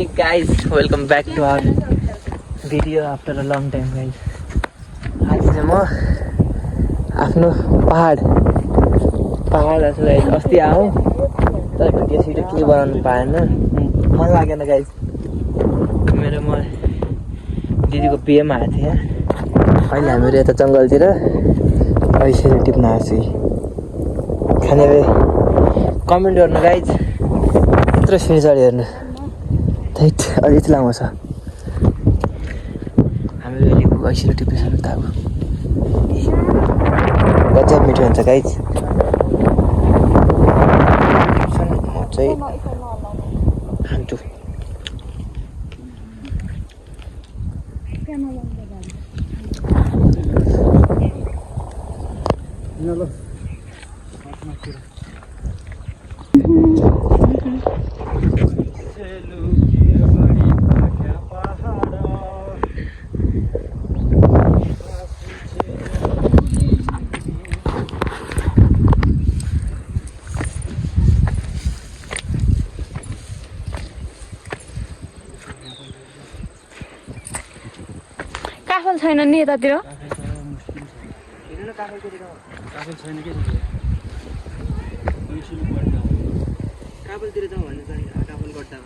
Hey guys, welcome back to our video after a long time guys. आज चाहिँ म आफ्नो पहाडलाई अस्ति आऊ तर भिडियो सिडियो के बनाउनु पाएन मन लागेन गाइस मेरो म दिदीको बिहेमा आएको थिएँ अहिले हामीहरू यता जङ्गलतिर ऐसेरी टिप्न आएको छु खाने भए कमेन्ट गर्नु गाइज यत्रो सिँढी चढी हेर्नु थैट अलि यति लामो छ हामीहरू अहिले ऐसेरी टिप्दैछौँ त अब गजब मिठो हुन्छ गाइज म चाहिँ खान्छु काफल छैन नि यतातिर काफलतिर जाउँ भने चाहिँ काफल गर्दा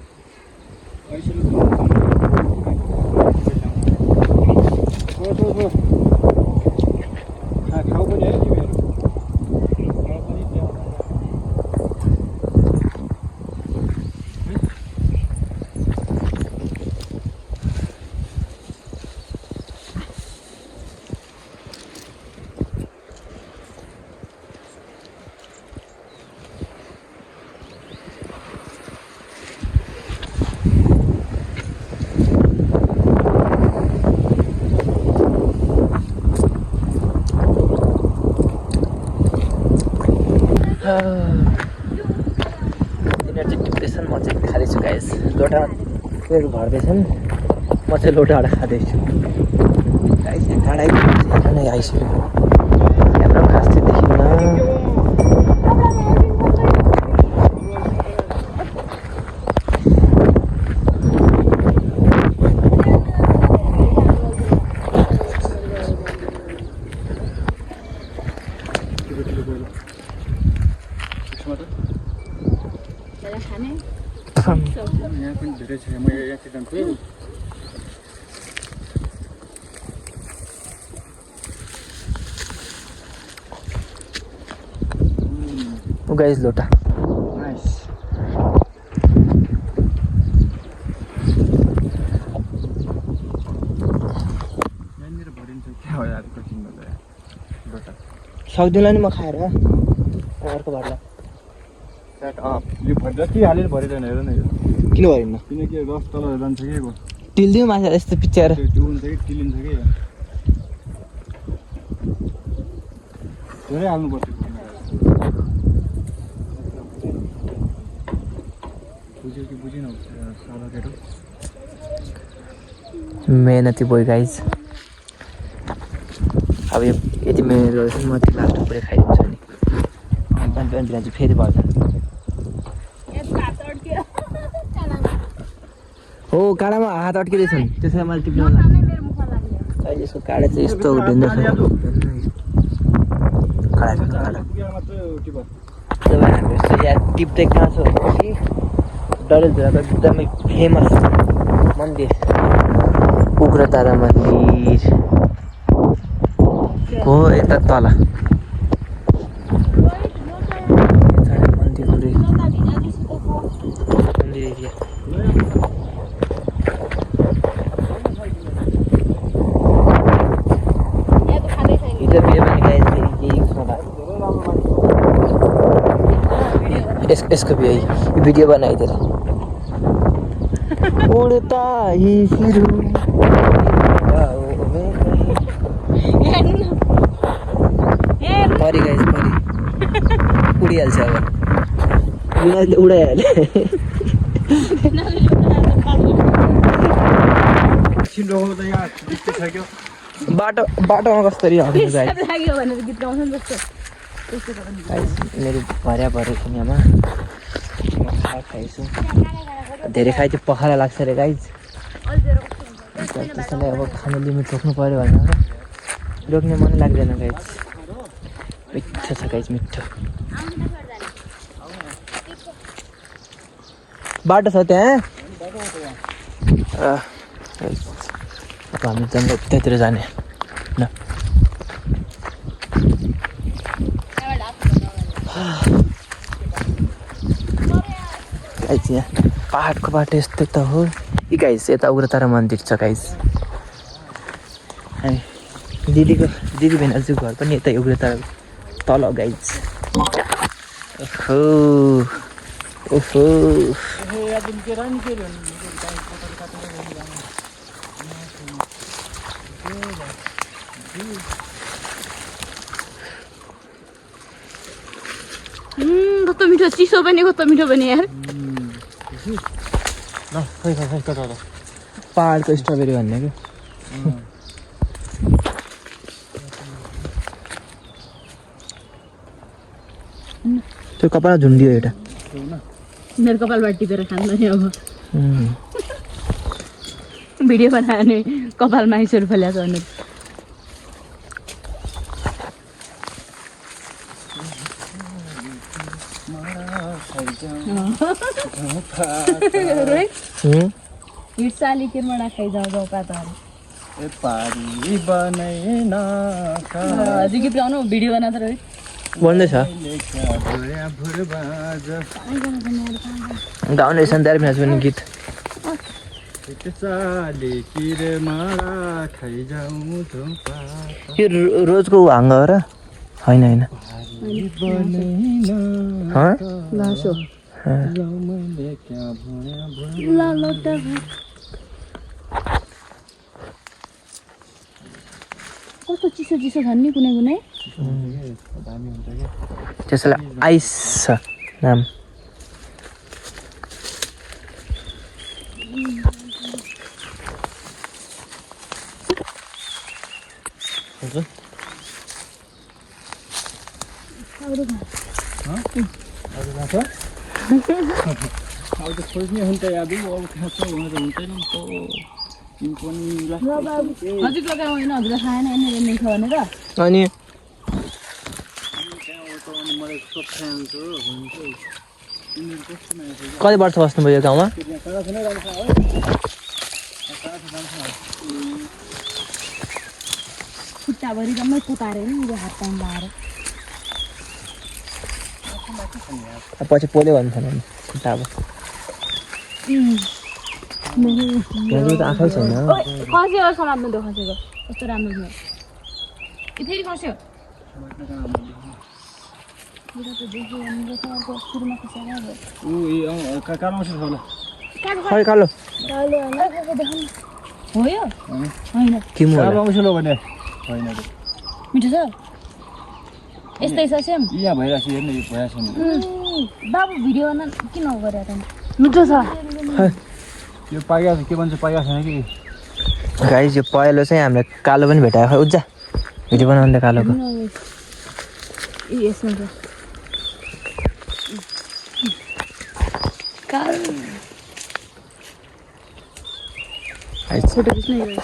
खाऊ पनि है तिमीहरू तिनीहरू चाहिँ टिप्दैछन् म चाहिँ खाँदैछु गाइस लोटा तिनीहरू भर्दैछन् म चाहिँ लोटाबाट खाँदैछु गाइस यहाँ टाढा हेर नै आइसक्यो हाम्रो खास चाहिँ देखिन्न यहाँ पनि धेरै छ म यहाँ जान्छु गाइस लोटा नाइस यहाँनिर भरिन्छ क्या हो यार कठिन लोटा सक्दिनँ नि म खाएर अर्को भर्ला यो जति हालेर भरिँदैन हेर न यो किन भरिन्न किनकि रस तल जान्छ कि टिल्दियो माछा यस्तो पिच्याएर त्यो हुन्छ कि टिलिन्छ कि धेरै हाल्नुपर्छ बुझ्यो कि बुझेन सादा केटो मेहनती बोय गाइज अब यो यति मेहनत गर्दैछु म त्यो लास्ट पुरै खाइदिन्छु नि अनि बिहान चाहिँ फेरि भर्छ हो काँडामा हात अड्किँदैछ नि त्यसैले मैले टिप्न लाग्छ अहिले यसको काँडा चाहिँ यस्तो उठ्दैन जब हामी यस्तो यहाँ टिप्दै कहाँ छ कि डडेलधुराको एकदमै फेमस मन्दिर उग्रतारा मन्दिर हो यता तल मन्दिर एरिया हिजो बिहे पनि यसको बिहे यो भिडियो बनाइदिएर उड्ता ही फिरू परी गाइस परी उडिहाल्छ अब उडाइहाल्यो बाटोमा कसरी हग्नु गाइस मेरो भर्या भरे यहाँमा खाइछु धेरै खाइ चाहिँ पखाला लाग्छ अरे गाइज त्यसैलाई अब खानु लिमिट रोक्नु पऱ्यो भनेर रोक्ने मनै लाग्दैन गाइज मिठो छ गाइज मिठो बाटो छ त्यहाँ अब हामी जङ्गल त्यतातिर जाने ल गाइज यहाँ पाहाडको बाटो यस्तै त हो यी गाइज यता उग्रतारा मन्दिर छ गाइज अनि दिदी भेनाजु घर पनि यतै उग्रतारा तल गाइज ओहो ओहो कस्तो मिठो चिसो पनि कस्तो मिठो पनि यार पाहाडको स्ट्रबेरी भन्ने कि त्यो कपाल झुन्डियो एउटा मेरो कपालबाट टिपेर खाँदैन नि अब भिडियो बनायो भने कपालमा आइसहरू फैलाएको भने हिटसाली किर्मडा खाइजाऊ जाऊ पाताहरू हजुर गीत गाउनु भिडियो बनाएको रोहित भन्दैछ गाउने रहेछ नि दारी भेनाजु पनि गीत यो रोजको हाङ्ग हो र होइन होइन घाँसो कस्तो चिसो चिसो छन् नि कुनै कुनै त्यसलाई आइस छ नाम अब त खोज्ने हुन्छ याद अब खाँचो हुँदा हुँदैन नि हजुर लगाएको होइन हजुरलाई खाएन यहाँनिर मिल्छ भनेर अनि कति वर्ष बस्नुभयो यो गाउँमा खुट्टाभरि जम्मै पोताएर नि मेरो हात पानी लाएर पछि पोल्यो भन्नु छैन नि खुट्टा अब त आँखै छैन खस्यो समात्नु त्यो खसेको कस्तो राम्रो थियो फेरि खस्यो खै कालो हो यो होइन किमो मिठो छ यस्तै छ सेम यहाँ भइरहेको छ हेर्नु भइरहेको छ बाबु भिडियो बना किन गरे त मिठो छ यो पाइएको छ के भन्छ पाइएको छैन कि गाइस यो पहेँलो चाहिँ हामीलाई कालो पनि भेटायो खै उज्जा भिडियो बनाउँदै कालोको यसमा छ कालो फोटो खिच्न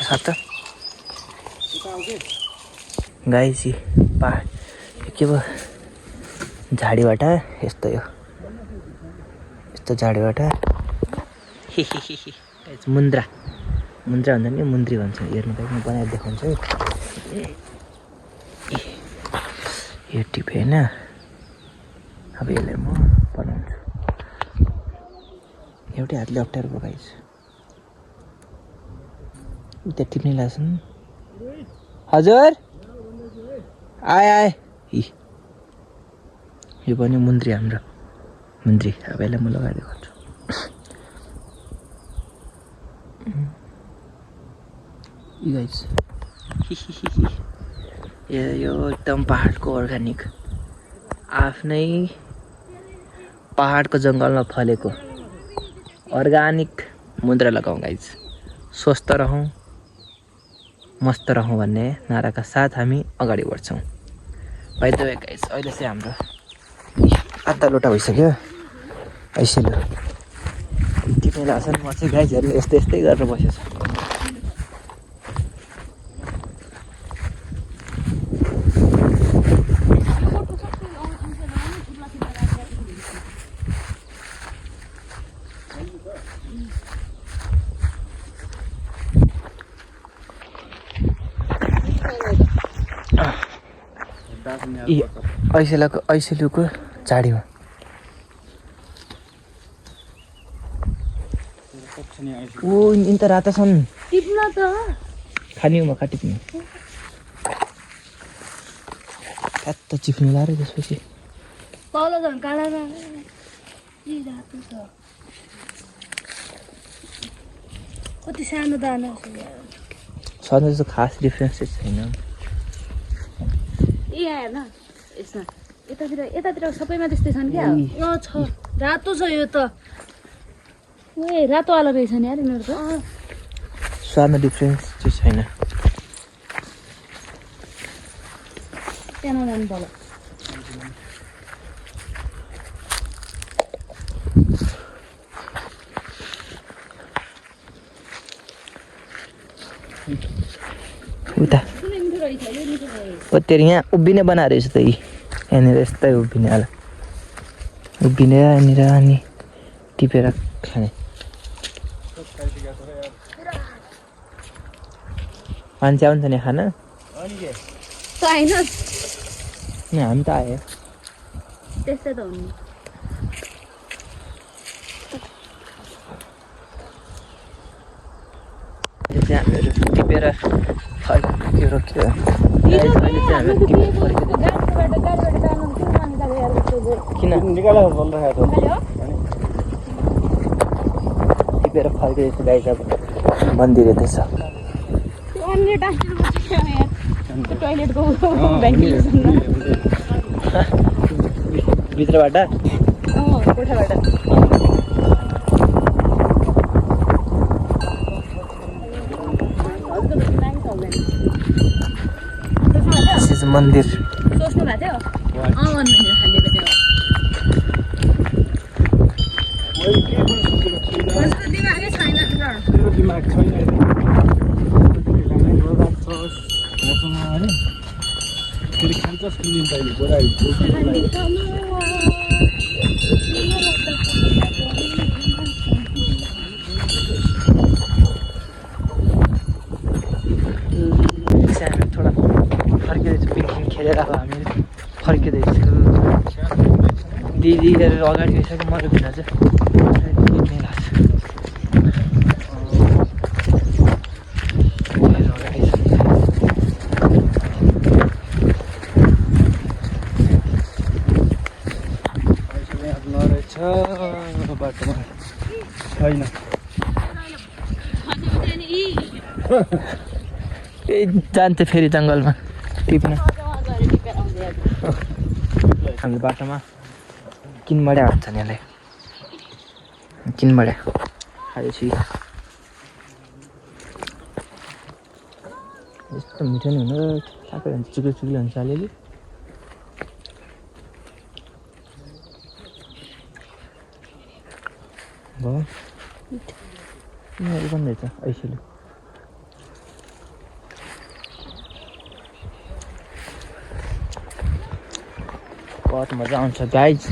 साथ गाइस पाहाड के भयो झाडीबाट यस्तो यो यस्तो झाडीबाट मुन्द्रा मुन्द्रा भन्छ नि मुन्द्री भन्छ हेर्नु पाइ म बनाएर देखाउँछु यो टिप होइन अब यसलाई म बनाउँछु एउटै हातले अप्ठ्यारो भयो गाइस त्यहाँ टिप्नै लाग्छ नि हजुर आए आए यो पनि मुन्द्री हाम्रो मुन्द्री अब यसलाई म लगाएर गर्छु गाइस यो एकदम पाहाडको अर्ग्यानिक आफ्नै पाहाडको जङ्गलमा फलेको अर्ग्यानिक मुन्द्रा लगाउँ गाइस स्वस्थ रहौँ मस्त रहौँ भन्ने नाराका साथ हामी अगाडि बढ्छौँ बाइ द वे गाइस अहिले चाहिँ हाम्रो आधा लोटा भइसक्यो ऐसेलु टिपेर आछन् म चाहिँ गाइजहरू यस्तै यस्तै गरेर बसेको छु ऐसेलुको झाडीमा ओ यिनी त राता छन् टिप्न त खाने म काटिप्ने काट्ट चिप्नु ला र त्यसपछि तल झन् काला र रातो छ कति सानो दाना सधैँ जस्तो खास डिफ्रेन्स चाहिँ छैन ए हेर्न यसमा यतातिर सबैमा त्यस्तै छन् क्या छ रातो छ यो त ए रातोवाला रहेछ नि यार यिनीहरू त स्वादमा डिफ्रेन्स चाहिँ छैन त्यहाँ नजानु तल उता ओ तेरो यहाँ उभिने बनाएर रहेछ त यहाँनिर यस्तै उभिने होला उभिने यहाँनिर अनि टिपेर खाने मान्छे आउँछ नि खाना होइन हामी त आयो त्यस्तै त हुनु चाहिँ हामीहरू टिपेर फर्क्यो के किन टिपेर फर्किँदैछ गाई अब मन्दिर यतै छ टोइलेटको भेन्टिलेसन भित्रबाट कोठाबाट मन्दिर सोच्नु भएको थियो दिमाग छैन फेरि खान्छस् किनिन्छ अहिले बोरा थोडा फर्किँदैछु पिकनिक खेलेर अब हामी फर्किँदैछु दिदीहरू अगाडि गइसक्यो मेरो बिना चाहिँ कुद्नै लाग्छ बाटोमा छैन ए जान्छ फेरि जङ्गलमा टिप्न हामीले बाटोमा किनबडा हुन्छ नि यसलाई किनबडा खाएपछि यस्तो मिठो नि हुनु साकै हुन्छ चुक्लो चुक्लो हुन्छ अलिअलि भयो यिनीहरू पनि रहेछ ऐसेलु बहुत मजा आउँछ गाइज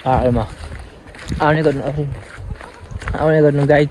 पाहाडमा आउने गर्नु गाइज